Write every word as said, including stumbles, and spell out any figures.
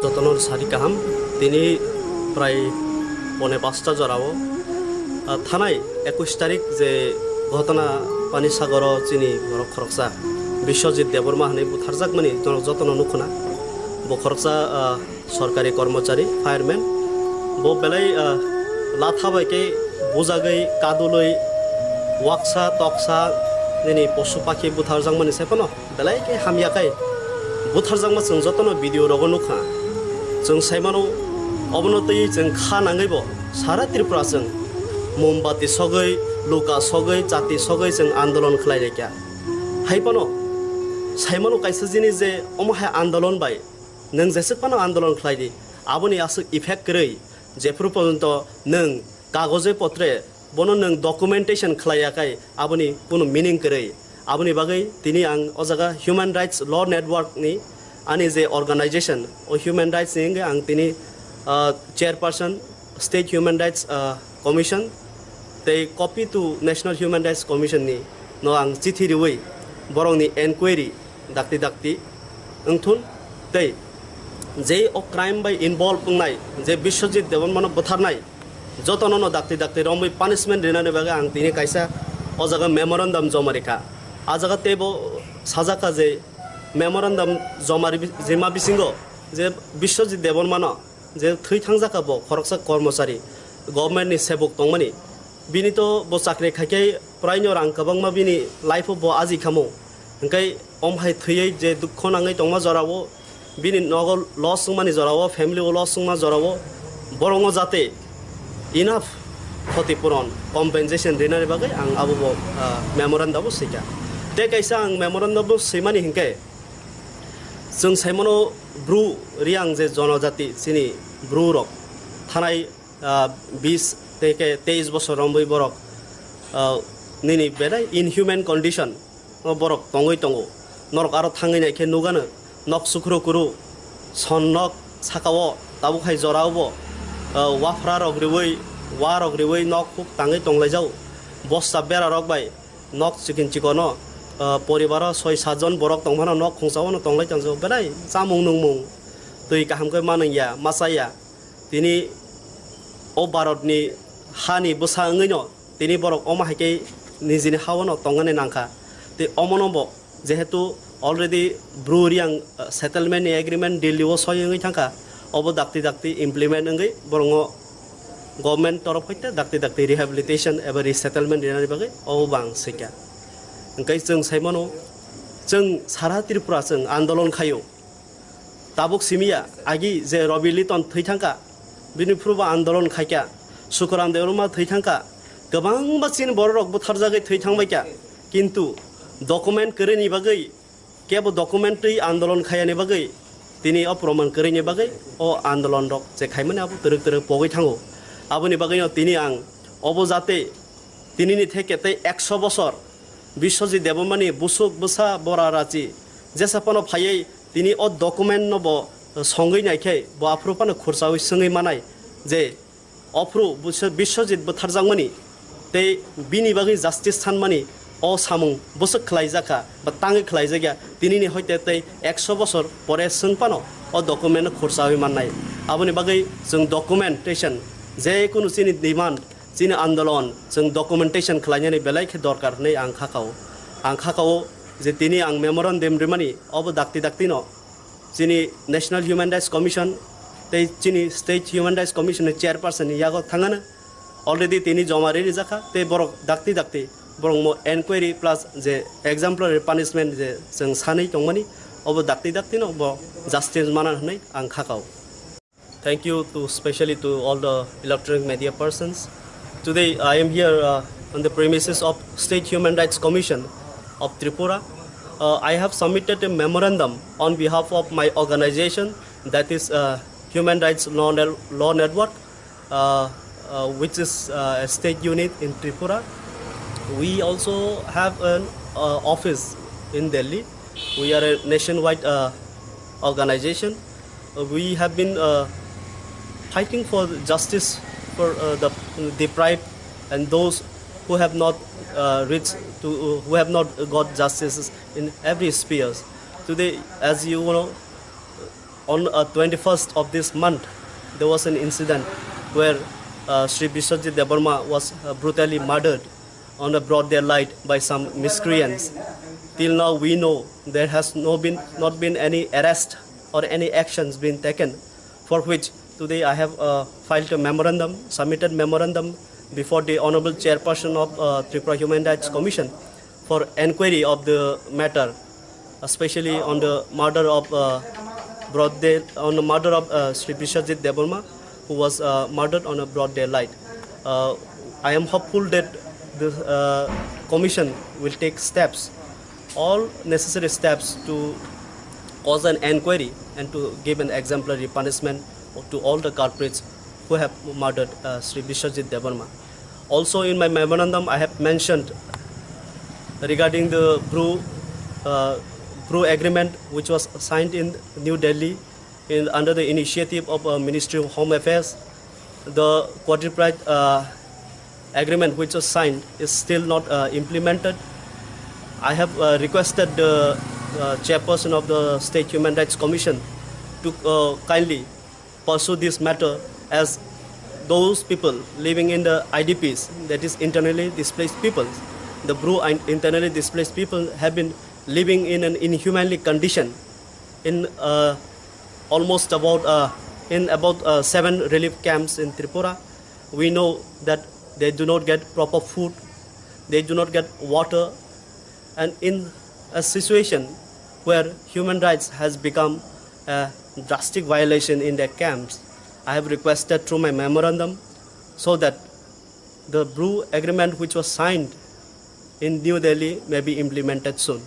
Jotono sari kaham, tini prai pone pasta jorao, ah, thanai ekush tarik je ghotona Pani Sagoro chini borok khoroksa Biswajit Debbarma hwnwi butharjakmani jono jotono nukhuna. Bo khoroksa, ah, sorkari kormochari, fireman. Bo belai, ah, latha bai khe bujagwi, kadulwi, waksa, toksa, nini posu pakhi butharjakmani se phano. Belai khe hamya khai butharjakma chwng jotono video rogo nukha. Chwng saimano obono twi chwng kha nangwi bo sara Tripura chwng mombati sogwi, luka sogwi, chati sogwi chwng andolon khlai laikha. Hai phano saimano kaisa jinis je omo hai andolon bai nwng jeswk phano andolon khlai di, aboni aswk effect kwrwi jephru porjonto nwng kagoje potre bono nwng documentation khlaiya khai aboni kunu meaning kwrwi. Aboni bagwi tini ang o jaga Human Rights Law Network ni ani je organization, o human rights ni wngwi ang tini, ah, chairperson State Human Rights, ah, Commission tei copy to National Human Rights Commission ni no ang chithi riwi borokni enquiry dakti dakti wngthun tei je o crime bai involve wngnai je Biswajit Debbarmano butharnai jotono no dakti dakti romwi punishment rinani bagwi ang tini kaisa o jaga memorandum joma rikha. A jaga teibo sajak kha je memorandum joma ri-, rima bisingo je Biswajit Debbarmano je thwi thangjak kha bo khoroksa kormochari, government ni sebuk tongmani, bini to bo chakri khaikhe praino rang kwbangma bini life o bo aji khamu, hwnkhe om hai thwiwi je dukho nangwi tongma jorao bini nogo loss wngmani jorao, family o loss wngma jorao borokno jate enough khoti puron, compensation rinani bagwi ang abo bo, ah, memorandum o swikha. Tei kaisa ang memorandum o swimani hinkhe chwng saimano Bru Riang je jonojati chini Bru rok thanai, ah, bis tei khe teis bosor romwi borok, ah, nini belai inhuman condition o borok tongwi tongo. Norok aro thangwi naikhe nugano nok sukhru kuru son nok sakao tabuk hai jorao bo, ah, wafra rok riwi, wa rok riwi nok huk tangwi tonglaijao. Bosta bera rok bai nok chikin chikono, ah, poribaro soi satjon borok tongphano nok khungsa o no tonglai tongjago belai chamung nungmung twi kaham khe manwngya machaya. Tini o Bharatni hani bwsa wngwino tini borok omo hai khe nijini ha-o no tongani nangkha. Tei omono bo jehetu already Bru Riang, uh, settlement ni agreement Delhi o soi wngwi thangkha, obo dakti dakti implement wngwi borokno government torof hoite dakti dakti rehabilitation eba resettlement rinani bagwi obo bo ang swikha. Hwnkhe chwng saimano, chwng sara Tripura chwng andolon khaio. Tabuk simiya, agi je Robi Liton thwi thangkha, bini phuru bo andolon khaikha, Sukuram Debbarma thwi thangkha, kwbangma chini bororok butharjagwi thwi thangbaikha, kintu document kwrwini bagwi, kebo document twi andolon khaiyani bagwi, tini o proman kwrwini bagwi o andolon rok je khaimani abo twrwk twrwk pogwi thango. Aboni bagwino tini ang obo jate tinini theke tei ekso bosor Biswajit Debbarmani busuk bwsa bora rachi jesa phano phaiwi tini o document no bo songwi naikhe bo aphuru phano khurchawi swngwi manai je ophuru Biswa-, Biswajit bwtharjakmani tei bini bagwi justice sanmani o samung bwswk khlaijakha ba tangwi khlaijakya tinini hoite tei ekso bosor pore swng phano o document no khurchawi mannai. Aboni bagwi chwng documentation je kunu chini demand chini andolon chwng documentation khlainani belai khe dorkar hwnwi ang kha kao. Ang kha kao je tini ang memorandum rimani obo dakti dakti no chini National Human Rights Commission tei chini State Human Rights Commission ni chairperson ni yago thangano already tini joma ri rijak kha tei borok dakti dakti borok mo enquiry plus je exemplary punishment je chwng sanwi tongmani obo dakti dakti no bo justice mana hwnwi ang kha kao. Thank you to, specially to all the electronic media persons. Today I am here, uh, on the premises of State Human Rights Commission of Tripura. Uh, I have submitted a memorandum on behalf of my organization, that is, uh, Human Rights Law, Nel- Law Network, uh, uh, which is, uh, a state unit in Tripura. We also have an, uh, office in Delhi. We are a nationwide, uh, organization. Uh, we have been, uh, fighting for justice for, uh, the deprived and those who have not, uh, reached to, who have not got justice in every spheres. Today, as you know, On uh, twenty-first of this month, there was an incident where uh, Sri Biswajit Debbarma was uh, brutally murdered on a broad daylight by some miscreants. Till now, we know there has no been, not been any arrest or any actions been taken, for which today I have uh, filed a memorandum, submitted memorandum before the Honorable Chairperson of uh, Tripura Human Rights Commission for enquiry of the matter, especially on the murder of uh, broad day, on the murder of uh, Sri Biswajit Debbarma, who was uh, murdered on a broad daylight. Uh, I am hopeful that the uh, commission will take steps, all necessary steps to cause an enquiry and to give an exemplary punishment to all the culprits who have murdered uh, Sri Biswajit Debbarma. Also, in my memorandum, I have mentioned regarding the Bru, uh, Bru agreement, which was signed in New Delhi in, under the initiative of uh, Ministry of Home Affairs. The quadripartite uh, agreement which was signed is still not uh, implemented. I have uh, requested the uh, chairperson of the State Human Rights Commission to uh, kindly pursue this matter, as those people living in the I D Ps, that is internally displaced people, the Bru and internally displaced people have been living in an inhumanly condition in uh, almost about uh, in about uh, seven relief camps in Tripura. We know that they do not get proper food, they do not get water, and in a situation where human rights has become a drastic violation in their camps, I have requested through my memorandum so that the Bru agreement which was signed in New Delhi may be implemented soon.